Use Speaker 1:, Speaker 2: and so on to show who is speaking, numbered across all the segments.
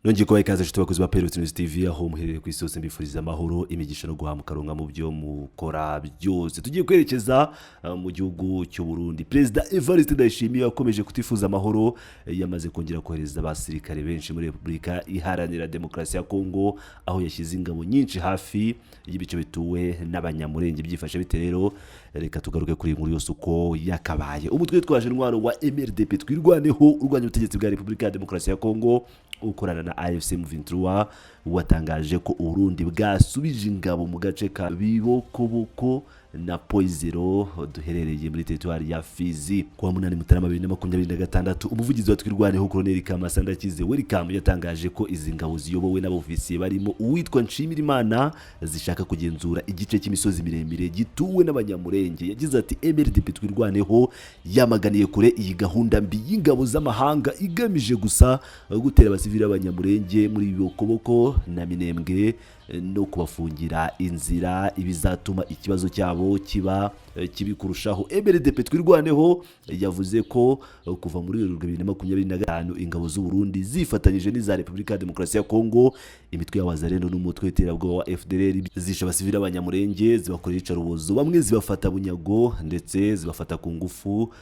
Speaker 1: Nongeye kubaha ikaze, inshuti bakozi ba Perot News TV, aho muherereye ku isi hose. Mbifuriza amahoro, imigisha no guhaha mukaronka mu byo mukora byose. Tugiye kwerekeza mu gihugu cy'u Burundi. Perezida Evariste Ndayishimiye yakomeje kutifuza amahoro, yamaze kongera kohereza abasirikare benshi muri Repubulika Iharanira Demokarasi ya Kongo, aho yashyize ingabo nyinshi hafi y'ibice bituwe n'Abanyamurenge. Byifashe bite rero? Reka tugaruke kuri iyi nkuru yose uko yakabaye. Umutwe witwaje intwaro wa MRDP Twirwaneho, urwanya ubutegetsi bwa Repubulika ya Demokarasi ya Kongo, ukorana na AFC M23, watangaje ko Uburundi bwasubije ingabo mu gace ka Bibokoboko na Poizero duherereye muri teritwari ya Fizi. Kuwa 8 Mutarama 2026, umuvugizi wa Twirwaneho, Colonel Kamasa Ndakize Welcome, yatangaje ko izi ngabo ziyobowe n'abofisiye barimo uwitwa Nshimirimana zishaka kugenzura igice cy'imisozi miremire gituwe n'Abanyamurenge. Yagize ati: "MRDP Twirwaneho yamaganiye kure iyi gahunda mbi y'ingabo z'amahanga igamije gusa gutera abasivili b'Abanyamurenge muri Bibokoboko na Minembwe no kubafungira inzira, ibizatuma ikibazo cyabo kiba kibi kurushaho." MRDP Twirwaneho yavuze ko kuva muri Werurwe 2025, ingabo z'u Burundi zifatanyije n'iza Repubulika ya Demokarasi ya Kongo, imitwe y'Abazarendo n'umutwe w'iterabwoba wa FDLR, zishe abasivili b'Abanyamurenge, zibakorera iyicarubozo, bamwe zibafata bunyago ndetse zibafata ku ngufu,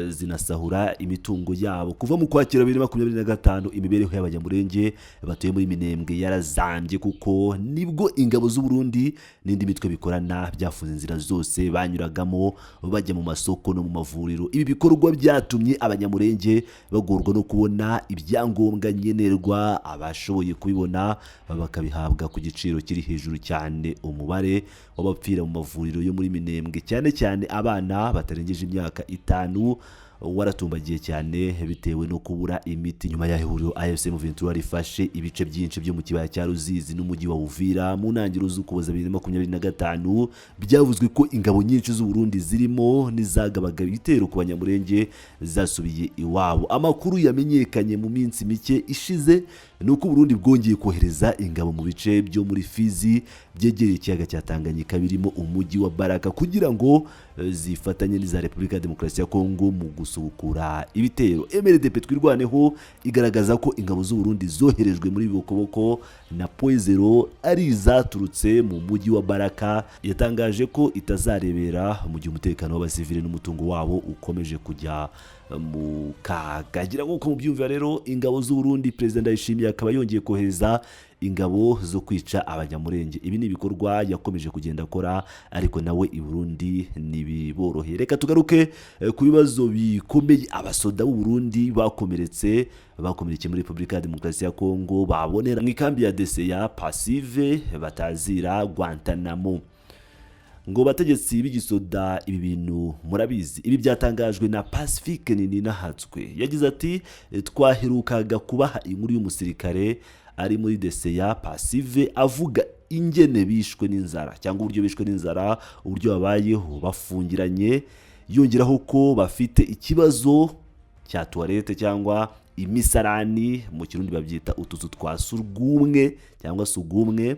Speaker 1: zinasahura imitungo yabo. Kuva mu Kwakira 2025, imibereho y'Abanyamurenge batuye muri Minembwe yarazambye, kuko nibwo ingabo z'u Burundi n'indi mitwe bikorana byafunze inzira zose banyuragamo bajya mu masoko no mu mavuriro. Ibi bikorwa byatumye Abanyamurenge bagorwa no kubona ibyangombwa nkenerwa, abashoboye kubibona bakabihabwa ku giciro kiri hejuru cyane. Umubare w'abapfira mu mavuriro yo muri Minembwe, cyane cyane abana batarengeje imyaka 5, waratumbagiye cyane bitewe no kubura imiti. Nyuma y'aho ihuriro AFC M23 rifashe ibice byinshi byo mu kibaya cya Ruzizi n'umujyi wa Uvira mu ntangiriro z'Ukuboza 2025, byavuzwe ko ingabo nyinshi z'u Burundi, zirimo n'izagabaga ibitero ku Banyamurenge, zasubiye iwabo. Amakuru yamenyekanye mu minsi mike ishize ni uko Burundi bwongeye kohereza ingabo mu bice byo muri Fizi byegereye ikiyaga cya Tanganyika, birimo umujyi wa Baraka, kugira ngo zifatanye n'iza Repubulika ya Demokarasi ya Kongo mu gusubukura ibitero. MRDP Twirwaneho igaragaza ko ingabo z'u Burundi zoherejwe muri Bibokoboko na Poezero ari izaturutse mu mujyi wa Baraka. Yatangaje ko itazarebera mu gihe umutekano w'abasivili n'umutungo wabo ukomeje kujya mu kaga. Gira nk'uko mubyumva rero, ingabo z'u Burundi, Perezida Ndayishimiye akaba yongeye kohereza ingabo zo kwica Abanyamurenge. Ibi ni ibikorwa yakomeje kugenda akora, ariko nawe i Burundi ntibiboroheye. Reka tugaruke ku bibazo bikomeye abasoda b'u Burundi bakomeretse, bakomerekeye muri Repubulika ya Demokarasi ya Kongo, babonera mu ikambi ya DCA Passive batazira Guantanamo. Ngo bategetsi b'igisoda, ibi bintu murabizi. Ibi byatangajwe na Pacifique Ninahatswe. Yagize ati: "Twaherukaga kubaha inkuru y'umusirikare ari muri DCA Passive avuga ingene bishwe n'inzara, cyangwa uburyo bishwe n'inzara, uburyo babayeho bafungiranye." Yongeraho ko bafite ikibazo cya toilette cyangwa imisarani, mu Kirundi babyita utuzu twa surwumwe cyangwa sugumwe.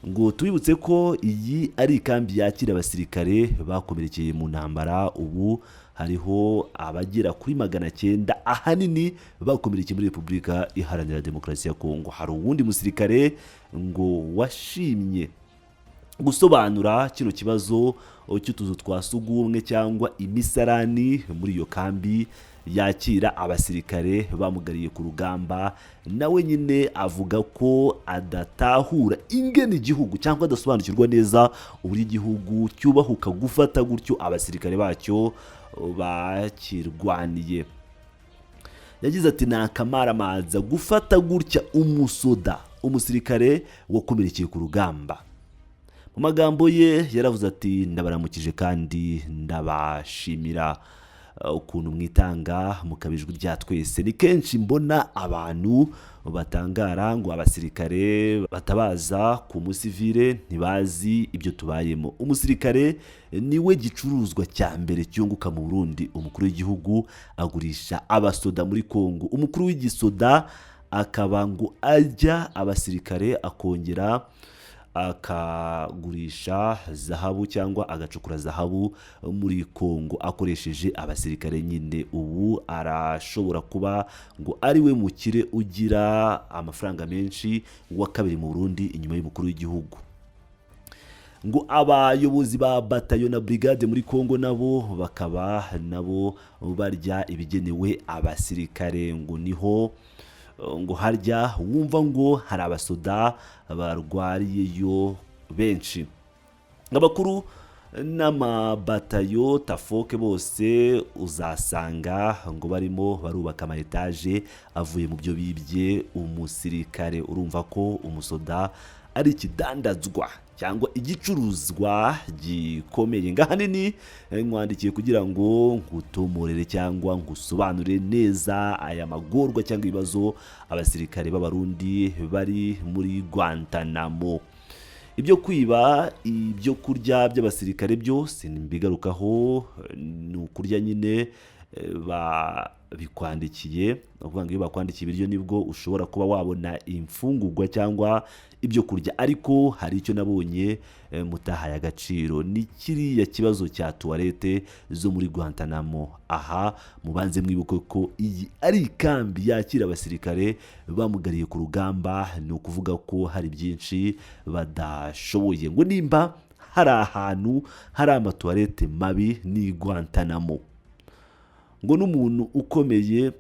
Speaker 1: Ngo tubibutse ko iyi ari ikambi yakira abasirikare bakomerekeye mu ntambara. Ubu hariho abagera kuri 900, ahanini bakomerekeye muri Repubulika Iharanira Demokarasi ya Kongo. Hari uwundi musirikare ngo washimye gusobanura kino kibazo cy'utuzu twa sugumwe cyangwa imisarani muri iyo kambi yakira abasirikare bamugariye ku rugamba. Nawe nyine avuga ko adatahura ingene igihugu, cyangwa adasobanukirwa neza uburyo igihugu cyubahuka gufata gutyo abasirikare bacyo bakirwaniye. Yagize ati: "Ni akamaramaza gufata gutya umusoda, umusirikare wakomerekeye ku rugamba." Mu magambo ye yaravuze ati: "Ndabaramukije kandi ndabashimira ukuntu mwitanga mukaba ijwi rya twese. Ni kenshi mbona abantu batangara ngo abasirikare batabaza ku musivile, ntibazi ibyo tubayemo. Umusirikare niwe gicuruzwa cya mbere cyunguka mu Burundi. Umukuru w'igihugu agurisha abasoda muri Kongo, umukuru w'igisoda akaba ngo ajya abasirikare akongera Akagurisha zahabu cyangwa agacukura zahabu muri Kongo akoresheje abasirikare nyine. Ubu arashobora kuba ngo ari we mukire ugira amafaranga menshi wa kabiri mu Burundi inyuma y'umukuru w'igihugu. Ngo abayobozi ba batayo na brigade muri Kongo nabo bakaba nabo barya ibigenewe abasirikare. Ngo niho ngo harya wumva ngo hari abasoda barwariyeyo benshi. Abakuru n'amabatayo tafoke bose uzasanga ngo barimo barubaka ama etaje avuye mu byo bibye umusirikare. Urumva ko umusoda ari ikidandazwa cyangwa igicuruzwa gikomeye. Ngahanini nkwandikiye kugira ngo ngutomorere cyangwa ngusobanurire neza aya magorwa cyangwa ibibazo abasirikare b'Abarundi bari muri Guantanamo. Ibyo kwiba ibyo kurya by'abasirikare byo simbigarukaho, ni ukurya nyine babikwandikiye. Ni ukuvuga ngo iyo bakwandikiye ibiryo nibwo ushobora kuba wabona imfungurwa cyangwa ibyo kurya. Ariko hari icyo nabonye mutahaye agaciro, ni kiriya kibazo cya tuwarete zo muri Guantanamo. Aha mubanze mwibuke ko iyi ari ikambi yakira abasirikare bamugariye ku rugamba, ni ukuvuga ko hari byinshi badashoboye. Ngo nimba hari ahantu hari amatuwarete mabi ni Guantanamo. Ngo n'umuntu ukomeye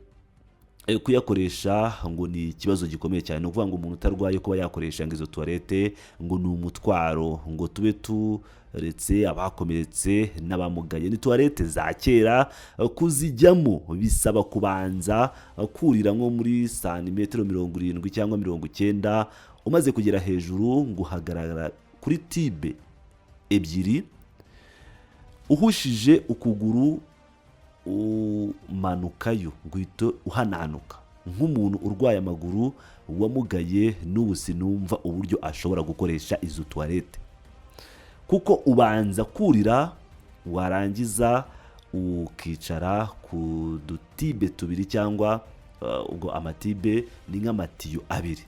Speaker 1: kuyakoresha ngo ni ikibazo gikomeye cyane. Ni ukuvuga ngo umuntu utarwaye kuba yakoresha ngo izo tuwarete ngo ni umutwaro. Ngo tube turetse abakomeretse n'abamugaye. Ni tuwarete za kera, kuzijyamo bisaba kubanza kurira nko muri santimetero 70 cyangwa 90. Umaze kugera hejuru ngo uhagarara kuri tibe ebyiri, uhushije ukuguru umanukayo ngo uhite uhananuka nk'umuntu urwaye amaguru wamugaye. N'ubu sinumva uburyo ashobora gukoresha izo tuwarete, kuko ubanza kurira, warangiza ukicara ku dutibe tubiri cyangwa ubwo amatibe ni nk'amatiyo abiri.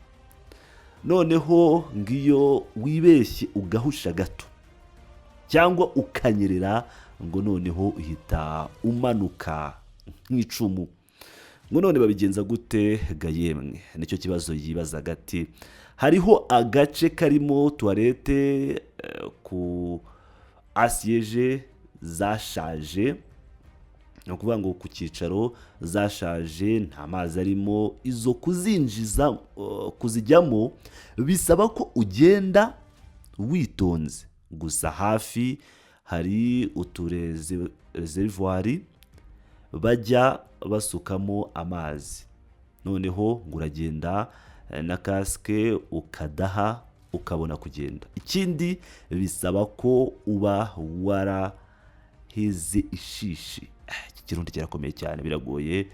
Speaker 1: Noneho ngiyo wibeshye ugahusha gato cyangwa ukanyerera, ngo noneho uhita umanuka nk'icumu. Ngo none babigenza gute ga yemwe? Nicyo kibazo yibazaga. Ati hariho agace karimo tuwarete ku asiyeje zashaje, ni ukuvuga ngo ku cyicaro zashaje, nta mazi arimo. Izo kuzinjiza kuzijyamo bisaba ko ugenda witonze. Gusa hafi hari uturezerivwari bajya basukamo amazi, noneho ngo uragenda na kasike ukadaha ukabona kugenda. Ikindi bisaba ko uba warahize ishishi. Iki Kirundi kirakomeye cyane, biragoye.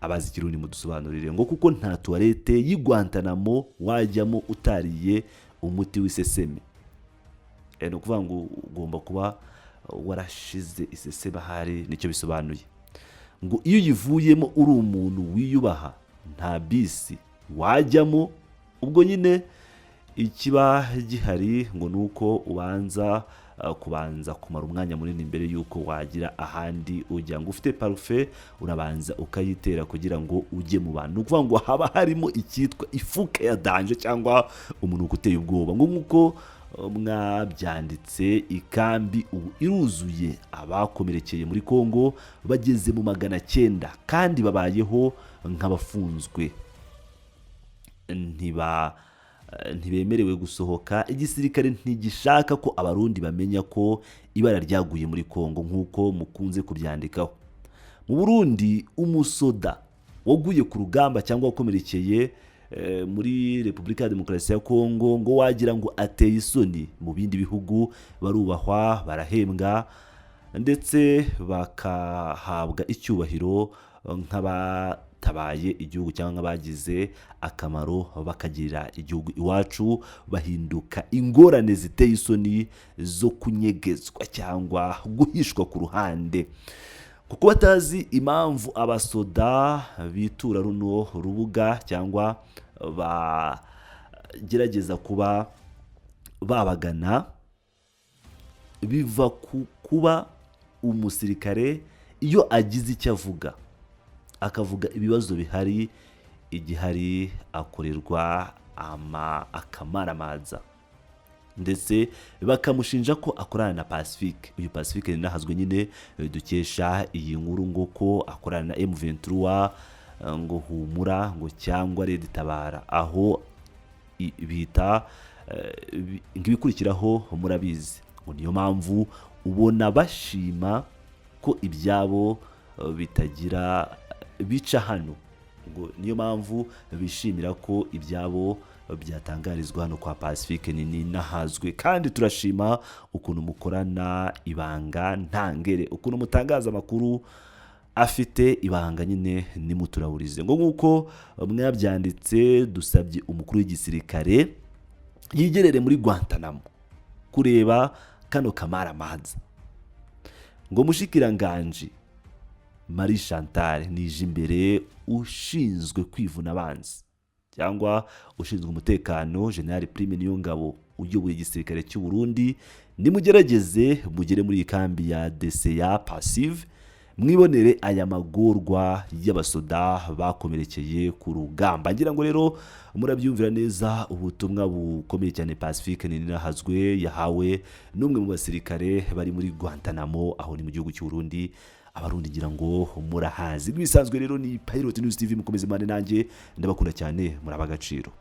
Speaker 1: Abazi Ikirundi mudusobanurire. Ngo kuko nta tuwarete y'i Guantanamo wajyamo utariye umuti w'iseseme. Ni ukuvuga ngo ugomba kuba warashize iseseme ahari, nicyo bisobanuye. Ngo iyo uyivuyemo uri umuntu wiyubaha nta bisi wajyamo. Ubwo nyine ikiba gihari ngo ni uko ubanza kubanza kumara umwanya munini mbere y'uko wagira ahandi ujya. Ngo ufite parufe urabanza ukayitera kugira ngo ujye mu bantu. Ni ukuvuga ngo haba harimo icyitwa ifuke ya danger cyangwa umunuko uteye ubwoba. Ngo nk'uko mwabyanditse, ikambi ubu iruzuye. Abakomerekeye muri Kongo bageze mu 900 kandi babayeho nk'abafunzwe, ntibemerewe gusohoka. Igisirikare ntigishaka ko Abarundi bamenya ko ibara ryaguye muri Kongo nk'uko mukunze kubyandikaho. Mu Burundi umusoda waguye ku rugamba cyangwa wakomerekeye muri Repubulika ya Demokarasi ya Kongo ngo wagira ngo ateye isoni. Mu bindi bihugu barubahwa, barahembwa ndetse bakahabwa icyubahiro nk'abatabaye igihugu cyangwa nk'abagize akamaro bakagirira igihugu. Iwacu bahinduka ingorane ziteye isoni zo kunyegezwa cyangwa guhishwa ku ruhande, kuko batazi impamvu abasoda bitura runo rubuga cyangwa bagerageza kuba Babagana biva ku kuba umusirikare iyo agize icyo avuga, akavuga ibibazo bihari, igihari akorerwa akamaramaza, ndetse bakamushinja ko akorana na Pacifique. Uyu Pacifique Ninahazwe nyine dukesha iyi nkuru, ngo ko akorana na M23, ngo humura, ngo cyangwa Red Tabara, aho bita ngo ibikurikiraho murabizi. Ngo niyo mpamvu ubona bashima ko ibyabo bitagira bica hano, ngo niyo mpamvu bishimira ko ibyabo byatangarizwa hano kwa Pacifique Ninahazwe. Kandi turashima ukuntu mukorana ibanga ntangere, ukuntu mutangaza amakuru afite ibanga nyine, nimuturaburize. Ngo nk'uko mwabyanditse, dusabye umukuru w'igisirikare yigerere muri Guantanamo kureba kano kamaramaza. Ngo mushikiranganji Marie Chantal Nijimbere ushinzwe kwivuna abanzi cyangwa ushinzwe umutekano, General Prime Niyongabo uyoboye igisirikare cy'u Burundi, nimugerageze mugere muri iyi kambi ya DCA Passive, mwibonere aya magorwa y'abasoda bakomerekeye ku rugamba. Ngira ngo rero murabyumvira neza ubutumwa bukomeye cyane Pacifique Ninahazwe yahawe n'umwe mu basirikare bari muri Guantanamo, aho ni mu gihugu cy'u Burundi. Abarundi ngira ngo murahazi. Nk'ibisanzwe rero ni Pilot News TV, mukomeze mane nanjye, ndabakunda cyane, muri ab'agaciro.